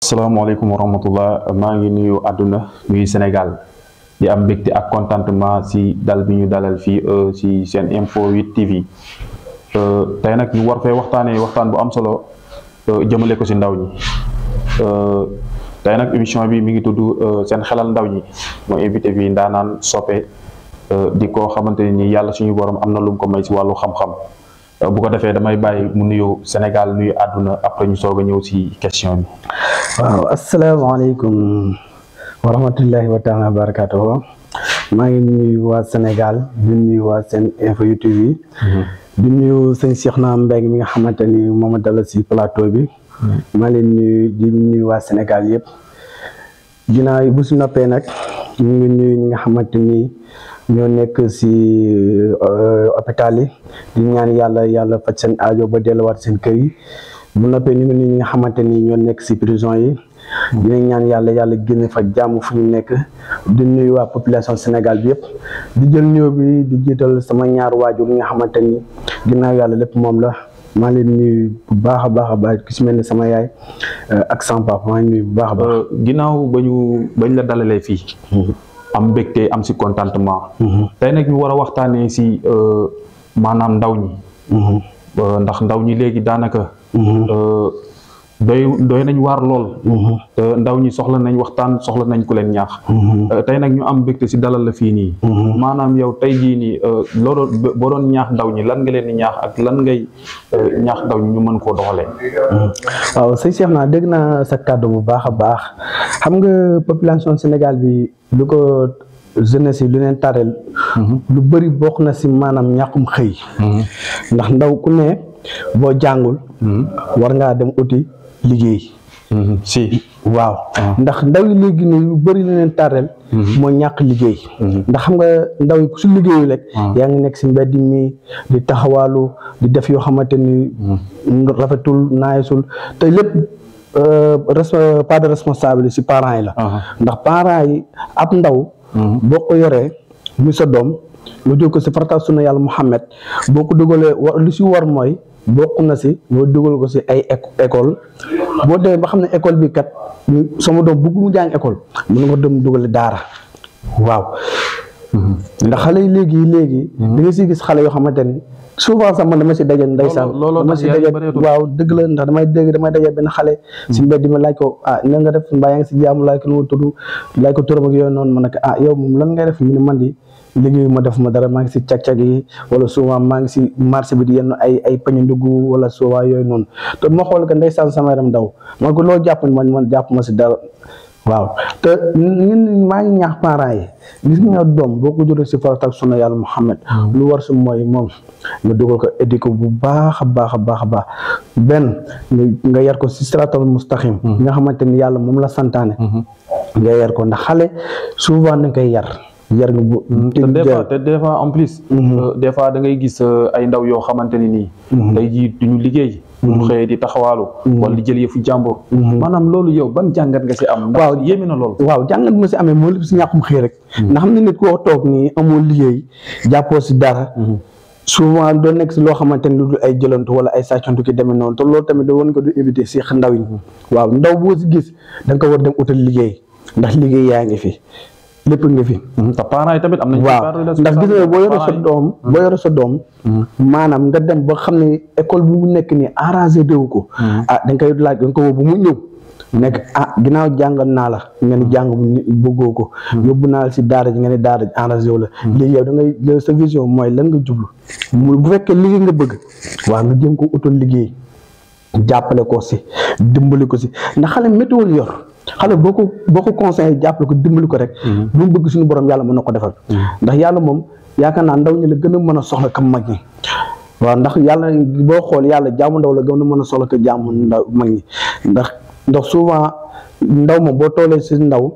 salaamaaleykum wa rahmatullah maa ngi nuyu àdduna nuyu Sénégal di am mbégte ak contentement si dal bi ñu dalal fii si seen Info 8 TV tey nag ñu war fee waxtaanee waxtaan bu am solo jëmale ko si ndaw ñi tey nag émission bi mi ngi tudd seen xelal ndaw ñi moo invité fii ndaanaan soppe di ko xamante ni yàlla suñu borom am na lu mu ko may si wàllu xam-xam bu ko defee damay bàyyi mu nuyu Sénégal nuyu àdduna après ñu soog a ñëw si question bi. waaw asalaamaaleykum wa rahmatullahi wa taala wa barakatuh maa ngi nuyu waa Sénégal di nuyu waa seen Info 8 TV di nuyu sëñ Cheikhouna Mbengue mi nga xamante ni moom a dalal si plateau bi maa leen nuyu di nuyu waa Sénégal yëpp ginnaaw bu si noppee nag ñu ngi nuyu ñi nga xamante ni ñoo nekk si hôpital yi di ñaan yàlla faj seen aajo ba delluwaat seen kër yi bu noppee ñu ngi nuyu ñi nga xamante ni ñoo nekk si prison yi dinañ ñaan yàlla génne fa jàmm fu ñu nekk di nuyu waa population Sénégal bi yëpp di jël nuyoo bi di jiital sama ñaar waajur yi nga xamante ni ginnaaw yàlla lépp moom la maa leen nuyu bu baax a baax ki si mel ni sama yaay ak sama papa maa ngi nuyu bu baax a baax. ginnaaw bañ la dalalee fii. am mbégte am si contentement. tey nag ñu war a waxtaanee si maanaam ndaw ñi. ndax ndaw ñi léegi daanaka. doy nañ waar lool. te ndaw ñi soxla nañ waxtaan soxla nañ ku leen ñaax. tey nag ñu am mbégte si dalal la fii nii. maanaam yow tey jii nii loolu boo doon ñaax ndaw ñi lan nga leen di ñaax ak lan ngay ñaax ndaw ñi ñu mën koo doxalee. waaw sëñ Cheikh naa dégg naa sa kàddu bu baax a baax xam nga population Sénégal bi lu ko jeunesse yi lu leen tareel. lu bëri bokk na si maanaam ñàkkum xëy. ndax ndaw ku ne boo jàngul. war ngaa dem uti liggéey. si waaw ndax ndaw yi léegi nii lu bëri la leen tàrreel moo ñàkk liggéey ndax xam nga ndaw yi su liggéeyu rek yaa ngi nekk si mbedd mi di taxawaalu di def yoo xamante ni rafetul naayisul te lépp pas de responsabilité si parents yi la ndax parents yi ab ndaw boo ko yoree muy sa doom lu jóg ko si farata sunna yàlla Muhammad boo ko dugalee lu si war mooy bokk na si boo dugal ko si ay école boo demee ba xam ne école bi kat sama doom bëgg mu jàng école mën nga dem dugale daara waaw ndax xale yi léegi da nga si gis xale yoo xamante ni souvent sax man dama si daje ndeysaan dama si daje waaw dëgg la ndax damay daje benn xale si mbedd mi laaj ko na nga def mbaa yaa ngi si jaamu laaj ko nu ma tudd laaj ko turam ak yooyu noonu ma ne ko yow moom lan ngay def mu ne man di liggéeyu ma def ma dara maa ngi si cag-cag yi wala souvent maa ngi si marché bi di yenn ay pañu ndugg wala souvent yooyu noonu te ma xool que ndeysaan sama yaram daw man ko loo jàpp man jàpp ma si dara waaw te ñun maa ngi ñaax parents yi gis nga doom boo ko jotee si farata ak sunna yàlla Muhammad lu war si mooy moom nga dugal ko éduquer ko bu baax a baax benn nga yar ko si siratal mustaqim nga xamante ni yàlla moom la santaane nga yar ko ndax xale souvent dañ koy yar nga bu te des fois en plus des fois da ngay gis ay ndaw yoo xamante ni nii tey jii duñu liggéey ñu xëyee di taxawaalu wala di jël yëfu jàmbur maanaam loolu yow ban jàngat nga si am waaw yéeme na loolu waaw jàngat ma si amee moo lépp si ñàkkum xëy rek ndax xam ne nit koo toog nii amoo liggéey jàppoo si dara souvent doo nekk si loo xamante ni lu dul ay jëlantu wala ay sàccantu ki demee noonu te loolu tamit da woon ko du éviter si ndaw yi waaw ndaw boo si gis da nga ko war dem utal liggéey ndax liggéey yaa ngi fi lépp nga fi te parents yi tamit am nañ waaw ndax gis nga boo yore sa doom maanaam nga dem ba xam ne école bi mu nekk nii arrangé déwu ko da nga koy laaj da nga ko woo bu mu ñëw nekk ginnaaw jàngal naa la nga ne jàng bëggoo ko yóbbu naa la si daara ji nga ne daara ji arrangé wu la léegi yow da ngay sa vision mooy lan nga jublu bu fekkee liggéey nga bëgg waaw nga jëm ko utal liggéey jàppale ko si dimbali ko si ndax xale météo yor xale boo ko conseillé jàppale ko dimbali ko rek lu mu bëgg suñu borom yàlla mën na ko defal ndax yàlla moom yaakaar naa ndaw ñi la gën a mën a soxla kam mag ñi waaw ndax yàlla boo xool yàlla jaamu ndaw la gën a mën a soxla ko jaamu ndaw mag ñi ndax souvent ndaw moom boo toolee si ndaw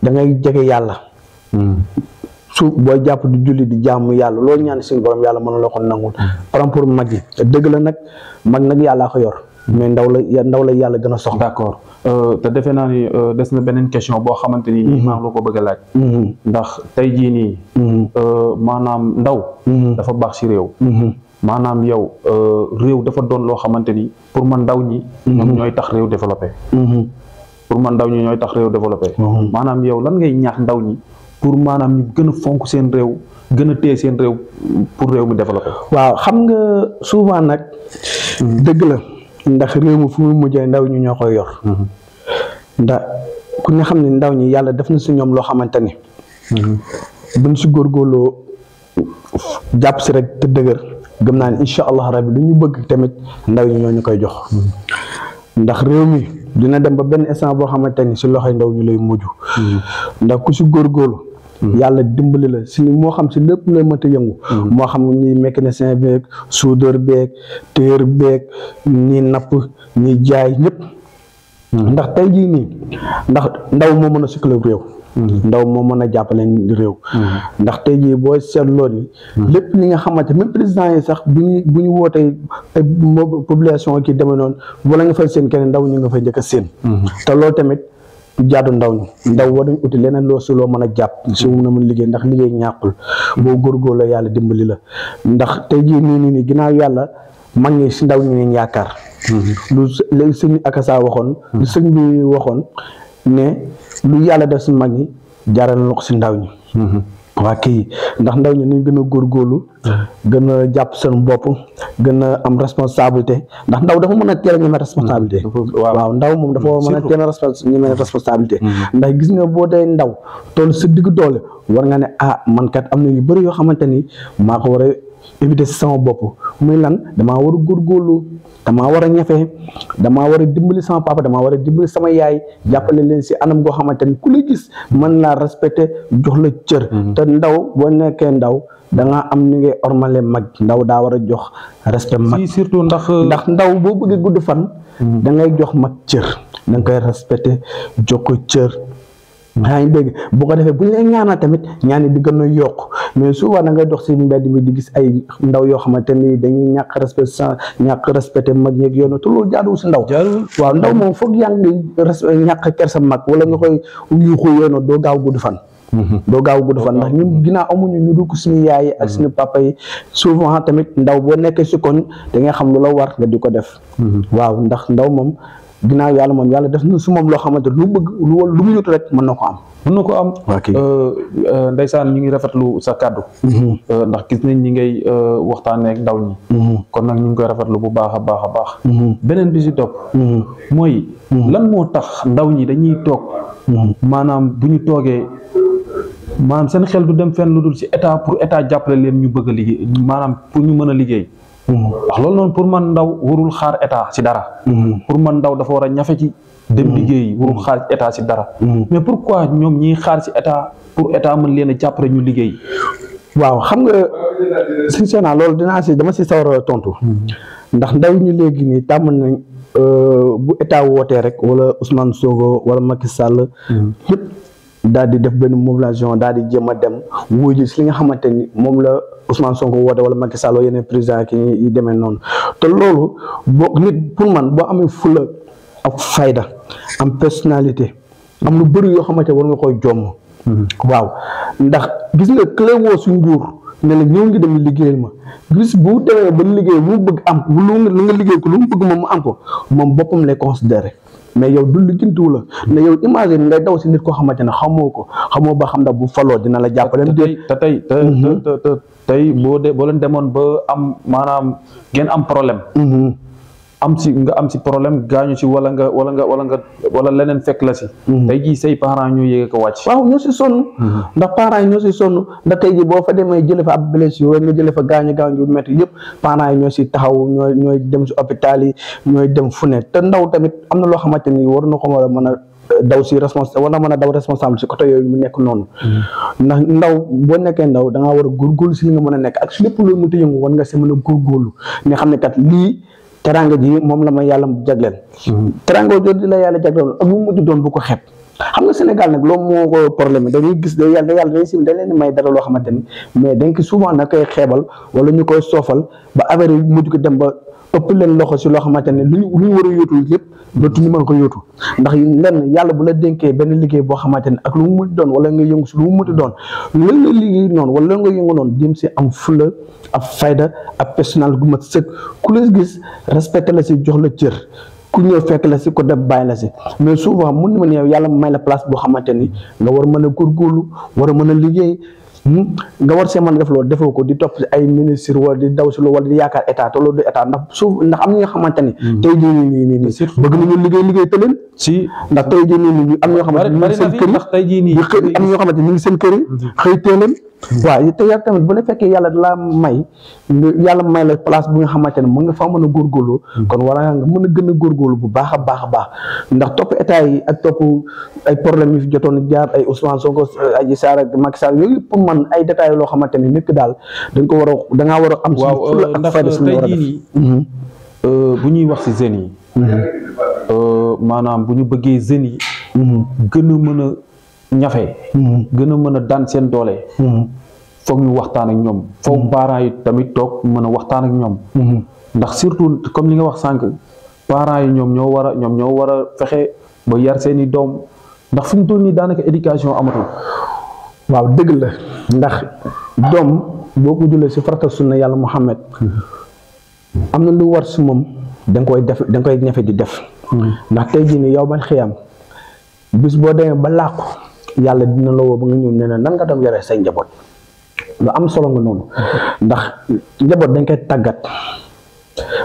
da ngay jege yàlla booy jàpp di julli di jaamu yàlla loolu ñaan suñu borom yàlla mën na la ko nangul par rapport mag yi dëgg la nag mag nag yàllaa ko yor mais ndaw la yàlla gën a soxla. d'accord te defe naa ni des na beneen question boo xamante ni maa ngi la ko bëgg a laaj ndax tey jii nii maanaam ndaw dafa baax si réew maanaam yow réew dafa doon loo xamante ni pour man ndaw ñi ñoom ñooy tax réew développé pour pour man ndaw ñi ñooy tax réew développé. maanaam yow lan ngay ñaax ndaw ñi pour maanaam ñu gën a fonk seen réew gën a téye seen réew pour réew mi développé. waaw xam nga souvent nag. dëgg la ndax réew mi fu mu mujjee ndaw ñi ñoo koy yor. ndax ku ne xam ne ndaw ñi yàlla def na si ñoom loo xamante ni. buñ si góorgóorloo jàpp si rek te dëgër gëm naa ne incha allah rabbi lu ñu bëgg tamit ndaw ñi ñoo ñu koy jox. ndax réew mi dina dem ba benn instant boo xamante ni si loxoy ndaw ñu lay mujj. ndax ku si góorgóorlu. yàlla dimbali la si moo xam si lépp lay mënta yëngu. moo xam ñi mécanicien beeg soudeur beeg téer beeg ñi napp ñi jaay ñëpp. ndax tey jii nii ndax ndaw moo mën a sukkalew réew. ndaw moo mën a jàppale réew. ndax tey jii boo seetloo ni lépp li nga xamante même président yi sax bu ñu wootee ay population ki demee noonu wala nga fay seen keneen ndaw ñu nga fay njëkk a seen. te loolu tamit du jaadu ndaw ñi ndaw war nañ uti leneen loo si loo mën a jàpp si mu na mën liggéey ndax liggéey ñàkkul boo góorgóorlu la yàlla dimbali la ndax tey jii nii ginnaaw yàlla mag ñi si ndaw ñi leen yaakaar. lu léegi sëñ Akassa waxoon lu sëñ bi waxoon ne lu yàlla def si mag ñi jaaral na ko si ndaw ñi. waa kii ndax ndaw ñi nañ gën a góorgóorlu gën a jàpp seen bopp gën a am responsabilité ndax ndaw dafa mën a teel a ñeme responsabilité. waaw ndaw moom dafa mën a teel a ñeme responsabilité. ndax gis nga boo dee ndaw toll sa digg doole war nga ne man kat am na yu bëri yoo xamante ni maa ko war a éviter si sama bopp muy lan damaa war a góorgóorlu damaa war a ñafe damaa war a dimbali sama papa damaa war a dimbali sama yaay jàppale leen si anam goo xamante ni ku la gis mën laa respecté jox la cër. te ndaw boo nekkee ndaw da nga am ni ngay ormale mag ndaw daa war a jox respect mag. surtout ndax ndaw boo bëggee gudd fan. da ngay jox mag cër da nga koy respecté jox ko cër. yaa ngi dégg bu ko defee bu ñu lay ñaanal tamit ñaan yi di gën a yokk mais souvent da ngay dox si mbedd mi di gis ay ndaw yoo xamante ni dañuy ñàkk respecté mag ñeeg yoon te loolu jaaduwul si ndaw. waaw ndaw moom foog yaa ngi ñàkk kersa mag wala nga koy yuuxu yoon doo gaaw gudd fan. doo gaaw gudd fan ndax ñun ginnaaw amuñu ñu dugg suñu yaay yi ak suñu papa yi souvent tamit ndaw boo nekkee si koñ da ngay xam lu la war nga di ko def. waaw ndax ndaw moom. ginnaaw yàlla moom yàlla def na su moom loo xamante lu bëgg lu mu yóotu rek mën na ko am. Ndeysaan ñu ngi rafetlu sa kàddu. ndax gis nañ ñi ngay waxtaanee ak ndaw ñi. kon nag ñu ngi koy rafetlu bu baax a baax a baax. beneen bi si topp. mooy lan moo tax ndaw ñi dañuy toog. maanaam bu ñu toogee maanaam seen xel du dem fenn lu dul si état pour état jàppale leen ñu bëgg a liggéey maanaam pour ñu mën a liggéey. wax loolu noonu pour man ndaw warul xaar état si dara. pour man ndaw dafa war a ñafe ci dem liggéey warul xaar état si dara. mais pourquoi ñoom ñiy xaar si état pour état mën leen a jàppale ñu liggéey. waaw xam nga sincèrement loolu dama si sawar a tontu. ndax ndaw ñu léegi nii tàmm nañ bu état wootee rek wala Ousmane Sonko wala Macky Sall. ñëpp daal di def benn mobilisation daal di jéem a dem wuyu si li nga xamante ni moom la Ousmane Sonko woote wala Macky Sall yeneen président ki yi demee noonu te loolu nit pour man boo amee fula ak fayda am personnalité am lu bëri yoo xamante war nga koy jomm. waaw ndax gis nga clé woo su nguur ne la ñëw ngi dem liggéeyal ma gis bu demee ba liggéey mu bëgg am lu nga liggéey ko lu mu bëgg moom mu am ko moom boppam lay considéré mais yow du lijjantiwu la ne yow imagine ngay daw si nit koo xamante ne xamoo ba xam ne bu faloo dina la jàppale. tey boo leen demoon ba am maanaam ngeen am problème. am si problème gaañu si wala leneen fekk la si. tey jii say parents ñoo yéege ko wàcc. waaw ñoo si sonn. ndax parents yi ñoo si sonn ndax tey jii boo fa demee jëlee fa ab blessure wala nga jëlee fa gaañu métti yëpp parents yi ñoo si taxaw ñooy dem si hôpital yi ñooy dem fu ne te ndaw tamit am na loo xamante ni war na ko mën a daw si responsable wala mën a daw responsable si côté yooyu mu nekk noonu. ndax ndaw boo nekkee ndaw da ngaa war a góorgóorlu si li nga mën a nekk ak si lépp looy mënta yëngu war nga si mën a góorgóorlu nga xam ne kat lii. teranga ji moom la ma yàlla jagleel. teranga jooju la yàlla jagleel ak mu mujj doon bu ko xeeb xam nga Sénégal nag loolu moo ko problème dañuy gis yàlla dañ leen may dara loo xamante ni mais dañ ko souvent na koy xeebal wala ñu koy soofal ba affaire yi mujj ko dem ba ëpp leen loxo si loo xamante ne lu ñu war a yóotu yëpp dootuñu mën ko yóotu ndax lenn yàlla bu la dénkee benn liggéey boo xamante ne ak lu mu mujj doon wala nga yëngu si lu mu mujj doon lan nga liggéey noonu wala lan nga yëngu noonu jëm si am fula ab fayda ab personnel gu mat sëkk ku la gis respecté la si jox la cër ku ñëw fekk la si ko def bàyyi la si mais souvent mun na ma ne yow yàlla may la place boo xamante ni nga war mën a góorgóorlu war a mën a liggéey nga war see mën a def loolu defoo ko di topp si ay ministre wala di daw si loolu wala di yaakaar état te loolu du état ndax suuf ndax am na ñoo xamante ni tey jii nii bëgg nañu liggéey tëleen si ndax tey jii nii am ñoo xamante ni ñu ngi seen kër yi am ñoo xamante ni ñu ngi seen kër yi xëy tëleen waaw te yow tamit bu la fekkee yàlla da la may la place bu nga xamante ne mën nga faa mën a góorgóorlu kon wala nga mën a gën a góorgóorlu bu baax a baax ndax topp état yi ak topp ay problème yi fi jotoon jaar ay Ousmane Sonko Adji Sarr ak Macky Sall yooyu pour man ay détails loo xamante ne nit ki daal dañ ko war a dangaa war a am waaw ndax tey jii nii bu ñuy wax si jeunes yi maanaam bu ñu bëggee jeunes yi gën a mën a ñafe gën a mën a daan seen doole foog ñu waxtaan ak ñoom foog parents yi tamit toog mën a waxtaan ak ñoom ndax surtout comme li nga wax sànq parents yi ñoom ñoo war a fexe ba yar seeni doom ndax fi mu toll nii daanaka éducation amatul waaw dëgg la ndax doom boo ko jëlee si farata sunna yàlla Muhammad am na lu war si moom da nga koy ñafe di def ndax tey jii nii yow man xiyam bis boo demee ba làqu yàlla dina la woo ba nga ñëw ne nan nga doon yore say njaboot lu am solo nga noonu ndax njaboot dañ koy tàggat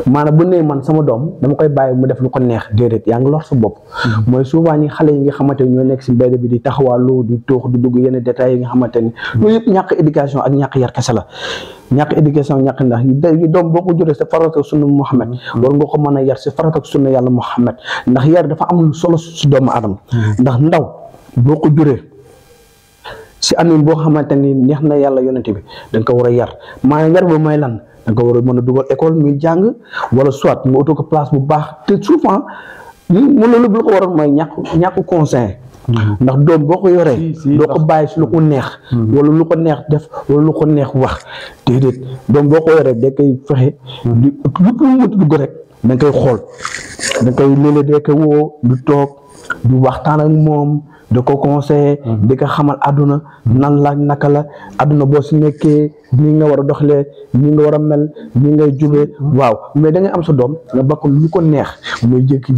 maanaam bu nee man sama doom dama koy bàyyi mu def lu ko neex déedéet yaa ngi lor sa bopp mooy souvent ñi xale yi nga xamante ni ñoo nekk si mbedd bi di taxawaalu di tuux di dugg yenn détails yi nga xamante ni loolu yëpp ñàkk éducation ak ñàkk yar kese la ñàkk éducation ñàkk ndax doom boo ko juree si farata sunna Muhammad war nga ko mën a yar si farata sunna yàlla Muhammad ndax yar dafa am solo si doomu aadama ndax ndaw boo ko juree si amin boo xamante ni neex na yàlla yonente bi danga ko war a yar maanaam yar ba mooy lan danga ko war a mën a dugal école muy jàng wala soit mu auto ko place bu baax te souvent mu loolu bu la ko waroon mooy ñàkk conseil ndax doom boo ko yoree doo ko bàyyi si lu ko neex wala lu ko neex def wala lu ko neex wax déedéet doom boo ko yoree da koy fexe di lépp lu mu mënti dugg rek da nga koy xool da nga koy léeg-léeg da koy woo du toog du waxtaan ak moom da ko conseillé di ko xamal àdduna nan la naka la àdduna boo si nekkee nii nga war a doxalee nii nga war a mel nii ngay jubee waaw mais da ngay am sa doom nga bakk lu ko neex muy jékki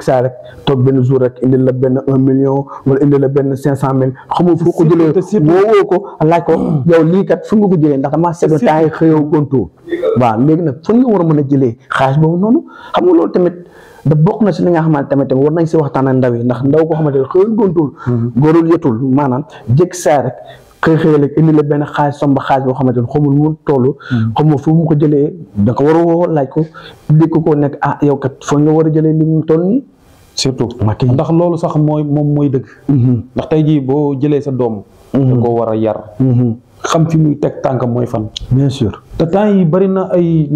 saa rek toog benn jour rek indi la benn 1 million wala indi la benn 500 000 xamul fu ko jëlee woo ko laaj ko yow lii kat fu nga ko jëlee ndax damaa seetlu temps yi xëyoo gontu waaw léegi nag fu nga war a mën a jëlee xaalis boobu noonu xam nga loolu tamit da bokk na si li nga xamante tamit war nañ si waxtaan ak ndaw yi ndax ndaw koo xamante ne xëyul gontul góorul yetul maanaam jékki saa rek xëy rek indi la benn xaalis somba xaalis boo xamante ne xamul mu toll xamul fu mu ko jëlee da ko war a woo laaj ko dégg ko nekk ah yow kat foo nga war a jëlee li mu toll nii surtout ndax loolu sax mooy dëgg ndax tey jii boo jëlee sa doom da ko war a yar xam fi muy teg tànkam mooy fan bien sûr te temps yi bari na ay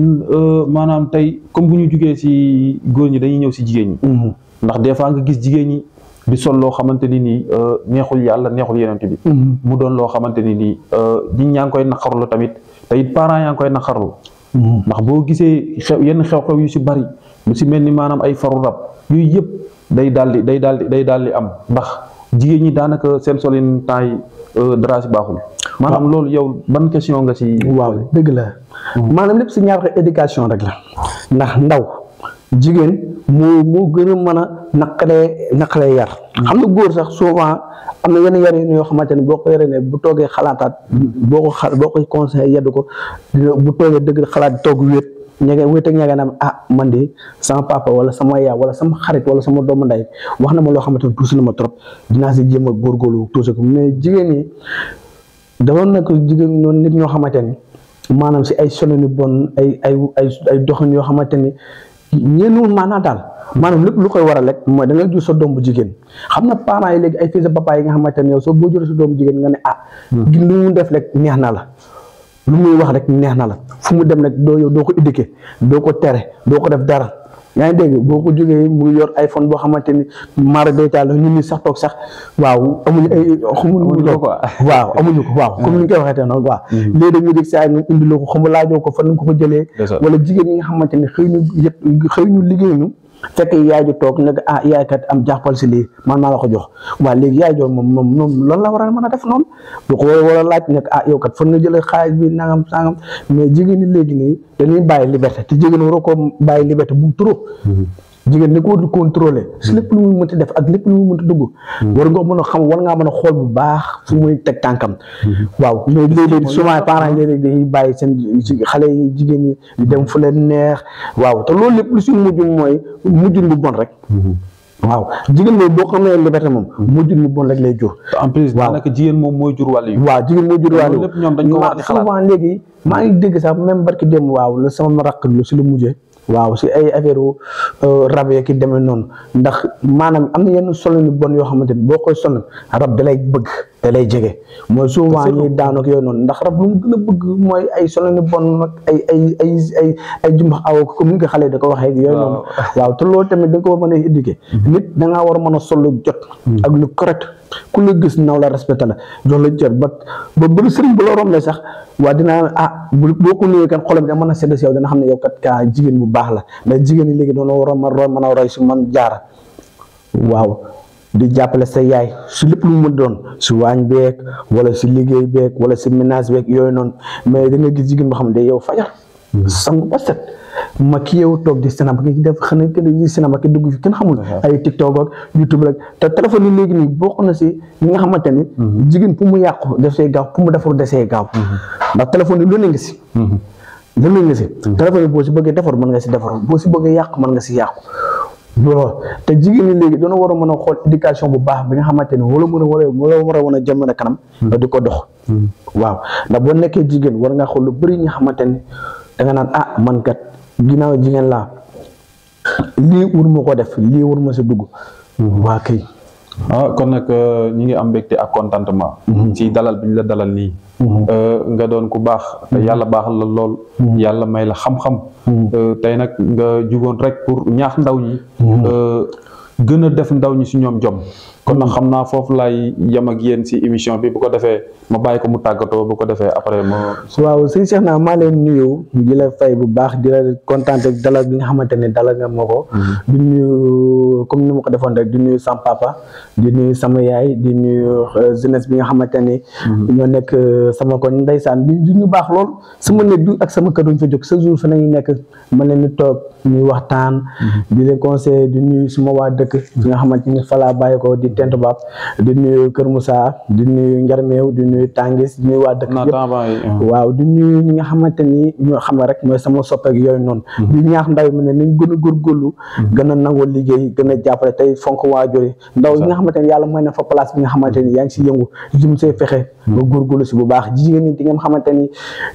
maanaam tey comme bu ñu jugee si góor ñi dañuy ñëw si jigéen ñi ndax des fois nga gis jigéen ñi di sol loo xamante ni nii neexul yàlla neexul yeneen bi mu doon loo xamante ni nii ñi ñaa ngi koy naqarlu tamit te it parents yaa ngi koy naqarlu ndax boo gisee yenn xew-xew yu si bari lu si mel ni maanaam ay faru rab yooyu yëpp day daal di am ndax jigéen ñi daanaka seen solin temps yi dara si baaxul maanaam loolu yow ban question nga si waaw dëgg la maanaam lépp si ñaar éducation rek la ndax ndaw jigéen moo gën a mën a naqalee yar xam na góor sax souvent am na yenn yar yoo xamante ne boo ko yoree ne bu toogee xalaataat boo ko conseillé yeddu ko bu toogee dëgg xalaat toog wéet ak ñege naam ah man de sama papa wala sama yaay wala sama xarit wala sama doomu ndey wax na ma loo xamante ne tuuti na ma trop dinaa si jéem a góorgóorlu tuuti ko mais jigéen ñi dafa nekk jigéen noonu nit ñoo xamante ni maanaam si ay solo ni bon ay doxin yoo xamante ni ñeenul maanaa daal maanaam lépp lu koy waral rek mooy da ngay jur sa doom bu jigéen xam na parents yi léegi ay fils de papa yi nga xamante ne yow soo boo juree sa doom bu jigéen nga ne ah gi lu mu def rek neex na la lu muy wax rek neex na la fu mu dem rek doo ko éduquer doo ko tere doo ko def dara yaa ngi dégg boo ko jógee mu ngi yor iPhone boo xamante ni mara daytaal ñun ñi sax toog sax waaw amuñu ay amuñu ko waaw amuñu ko waaw comme ni nga koy waxee noonu waaw léegi mu dégg saa yi indi loo ko xam laajoo ko fan nga ko jëlee wala jigéen ñi nga xamante ni xëy ñu liggéey ñu fekk yaay ji toog nag ah yaay kat am jàppal si lii man maa la ko jox waaw léegi yaay joon moom loolu la war a mën a def noonu du ko war a laaj nag ah yow kat fan nga jëlee xaalis bi nangam sangam mais jigéen ñi léegi nii dañuy bàyyi liberté te jigéen waroo ko bàyyi liberté bu trop jigéen ni ko war di contrôler si lépp lu muy mënti def ak lépp lu muy mënti dugg war nga mën a xam war ngaa mën a xool bu baax fu muy teg tànkam waaw mais léeg-léeg souvent parents léeg-léeg dañuy bàyyi seen xale yi jigéen ñi di dem fu leen neex waaw te loolu lépp lu si mujj mooy mujjul lu bon rek waaw jigéen moom boo xamee liberté moom mujjul lu bon rek lay jur en plus daanaka jigéen moom mooy jur wàll yi waaw jigéen mooy jur wàll yi lépp ñoom dañ ko war di xalaat souvent léegi maa ngi dégg sax même barki dem waaw la sama rakk lu si lu mujjee waaw si ay affaire rab yi ki demee noonu ndax maanaam am na yenn solo yu bon yoo xamante ni boo koy sonal rab da lay bëgg da lay jege mooy souvent ñuy daanu ak yooyu noonu ndax rab lu mu gën a bëgg mooy ay solo yu bon nag ay jumbax aw comme ni ko xale da ko waxee yooyu noonu waaw te loolu tamit da nga ko mën a éduquer nit da ngaa war a mën a solo jot ak lu correct ku la gis naw la respecté la jox la jot ba sëriñ bu la romlee sax waa dinaa boo ko nuyee kan xolam da mën a sedd si yow dana xam ne yow kat kaa jigéen bu baax la ndax jigéen ñi léegi doona war a mën a roy si man jaara waaw di jàppale sa yaay si lépp lu mu doon si waañ beeg wala si liggéey beeg wala si ménage beeg yooyu noonu mais da nga gis jigéen boo xam ne yow fajar sangu ba set ma ki yow toog di cinéma ki def xanaa di cinéma ki dugg fi kenn xamul ay TikTok ak YouTube rek te téléphone yi léegi nii bokk na si ñi nga xamante ni jigéen pour mu yàqu def see gaaw pour mu defaru desee gaaw ndax téléphone yi lu ne nga si lu ne nga si téléphone yi boo si bëggee defar mën nga si defar boo si bëggee yàqu mën nga si yàqu loolu te jigéen ñi léegi doona war a mën a xool éducation bu baax bi nga xamante ni wala war a mën a jëm kanam di ko dox waaw ndax boo nekkee jigéen war nga xool lu bëri ñi nga xamante ni da nga naan man kat ginnaaw jigéen laa lii wur ma ko def lii wur ma si dugg waa kay kon nag ñi ngi am mbégte ak contentement ci dalal bi ñu la dalal nii nga doon ku baax yàlla baaxal la lool yàlla may la xam-xam tey nag nga jugoon rek pour ñaax ndaw ñi gën a def ndaw ñi si ñoom jom kon nag xam naa foofu laay yem ak yéen si émission bi bu ko defee ma bàyyi ko mu tàggatoo bu ko defee après waaw sëñ Cheikh naa maa leen nuyu di la fay bu baax di la kontaan ak dalal bi nga xamante ne dalal nga ma ko di nuyu comme ni ma ko defoon rek di nuyu sama papa di nuyu sama yaay di nuyu jeunesse bi nga xamante ni ñoo nekk sama koñ ndeysaan di ñu baax lool sama nekk du ak sama kër duñ fa jóg chaque jour fa nañu nekk ma leen di toog ñuy waxtaan di leen conseiller di nuyu suma waa dëkk fi nga xamante ni fa laa bàyyi ko di Tent Baab di nuyu Kër Moussa di nuyu Njarmeew di nuyu Tangis di nuyu waa dëkk yëpp waaw di nuyu ñi nga xamante ni ñoo xam rek mooy sama soppeek yooyu noonu di ñaax ndaw mi ne nañ gën a góorgóorlu gën a nangoo liggéey gën a jàppale tey fonk waajur yi ndaw yi nga xamante ni yàlla mooy na fa place bi nga xamante ni yaa ngi si yëngu jëm see fexe nga góorgóorlu si bu baax jigéen ñi di nga xamante ni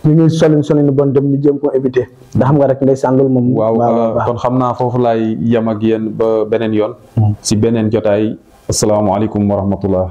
ñu ngi solin bon dem ñu jëm ko éviter ndax xam nga rek ndeysaan loolu moom waaw kon xam naa foofu laay yem ak yéen ba beneen yoon si beneen jotaay asalaamaaleykum wa rahmatullah